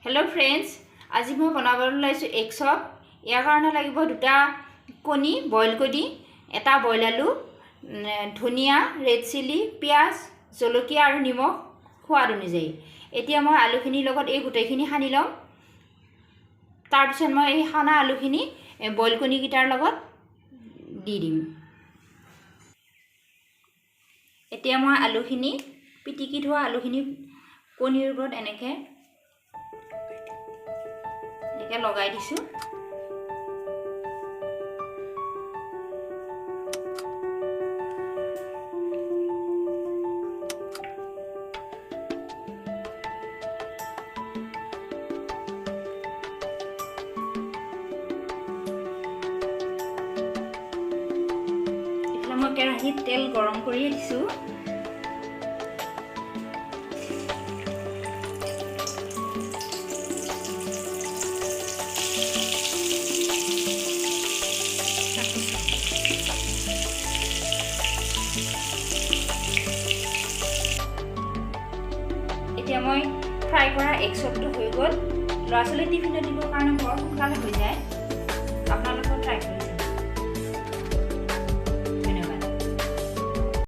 Hello' friends, আজি মই বনাবলৈ ওলাইছোঁ এগ চপ। ইয়াৰ কাৰণে লাগিব দুটা কণী, বইল কণী, এটা বইল আলু, ধনিয়া, ৰেড চিলি, পিঁয়াজ, জলকীয়া আৰু নিমখ সোৱাদ অনুযায়ী। এতিয়া মই আলুখিনিৰ লগত এই গোটেইখিনি সানি ল'ম। তাৰপিছত মই এই সানা আলুখিনি বইল কণীকেইটাৰ লগত দি দিম। এতিয়া মই আলুখিনি, পিটিকি থোৱা আলুখিনি কণীৰ ওপৰত এনেকৈ এনেকৈ লগাই দিছোঁ। এইফালে মই কেৰাহীত তেল গৰম কৰিয়ে দিছোঁ। এতিয়া মই ফ্ৰাই কৰা এগ চপটো হৈ গ'ল। ল'ৰা ছোৱালী টিফিনত দিবৰ কাৰণে বৰ সোনকালে